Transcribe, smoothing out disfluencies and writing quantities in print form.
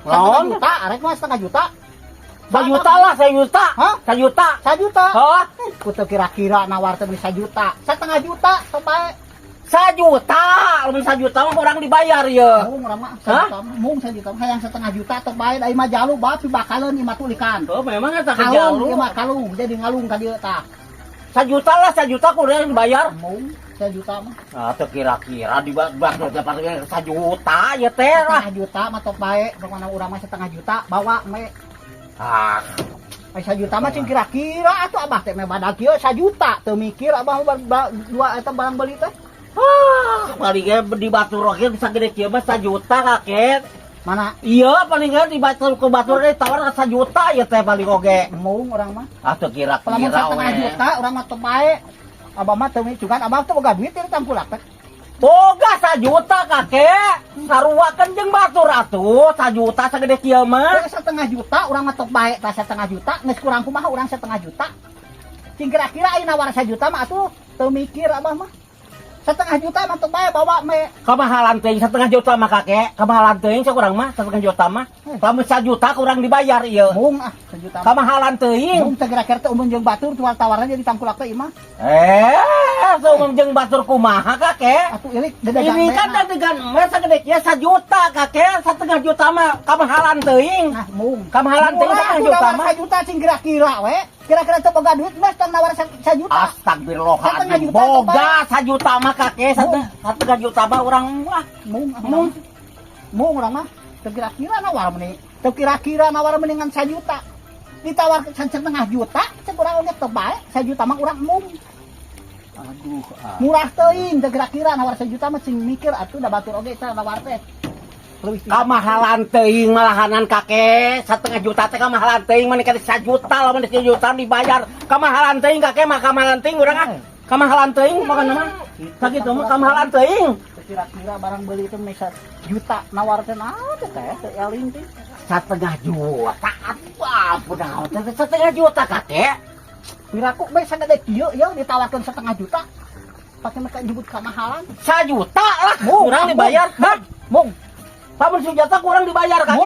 Setengah Naon? juta, arek mah setengah juta. Sajuta lah, sajuta. Hah? Sajuta. Sajuta. Hah? Kutu kira-kira nawar teh beli sajuta. Setengah juta sampai. Sajuta, lamun sajuta mah urang dibayar ya. Mung urang mah Hah? sajuta mah. Mung sajuta mah, hayang setengah juta tok bae, da ieu mah jalu bae bakalan ieu mah tulikan. Oh, memang eta Kalung jalu. Ieu mah kalung, jadi ngalung ka dieu tah. Sajuta lah, sajuta kurang dibayar. Mung sajuta mah. Ah, teu kira-kira di bak dapat sajuta ya teh lah. Setengah juta mah tok bae, pokona urang mah setengah juta bawa me. Ah, Ai sajuta mah cing kira-kira atuh, abah teh me badag kieu sajuta teu mikir abah dua eta barang beli teh. Ah, paling ge di batur oge bisa gede kieu mah sajuta, Kakek. Mana? Iya, paling ge di batur ke batur teh tawar sajuta ya teh paling oge. Mung urang mah. Ah, teu kira-kira Lamun setengah we. juta urang mah tok bae. Abah mah teu cuman abah teh boga duit ieu tangkulak teh. Boga sajuta, Kakek. Saruakeun jeung batur atuh, sajuta sagede kieu mah. Teh setengah juta urang mah tok bae tah, setengah juta geus kurang kumaha urang setengah juta. Cing kira-kira aya nawar sajuta mah atuh teu mikir abah mah. Setengah juta mah tok bae bawa me. Kamahalan teuing setengah juta mah, Kakek. Kamahalan teuing sakurang mah setengah juta mah. Lamun sajuta kurang dibayar ieu. Mung ah sejuta mah. Kamahalan teuing. Mung teh kira-kira teh umum jeung batur tual tawaran jadi tangkulak teh ieu mah. Eh, umum jeung batur kumaha, Kakek? Atuh ilik dedegan Ini me kan nah. dedegan me sagede kieu sajuta, Kakek, setengah juta mah kamahalan teuing. Nah, mung. Kamahalan teuing Murah setengah atuh juta nawar mah. sajuta cing kira-kira we. Kira-kira teu boga duit mah tong nawar sajuta. Astagfirullahaladzim. Setengah juta Boga sajuta mah, Kakek, setengah juta mah urang wah. Mung ah, Mung. mung urang mah teu kira-kira nawar meni. Teu kira-kira nawar mendingan sajuta. Ditawar setengah juta, cek urang oge teu bae, sajuta mah urang mung. Aduh, ah. Murah teuing teu kira-kira nawar sajuta mah cing mikir atuh, da batur oge teh nawar teh. Leuwih ti Kamahalan teuing malahanan, Kakek, setengah juta teh kamahalan teuing, mana kali sajuta, lamun sajuta dibayar. Kamahalan teuing, Kakek mah, kamahalan teuing urang ah. Kamahalan teuing pokona mah. Sakitu mah kamahalan teuing. Teu kira-kira barang beli itu meh juta nawar teh naon teh teh teu eling teh. Setengah juta apa naon teh setengah juta, Kakek? Piraku bae sagede kieu ya ditawarkeun setengah juta. Pake mereka nyebut kamahalan. Sajuta lah Mung, kurang dibayar. Hah? Mung. Lamun sejuta kurang dibayar, Kakek.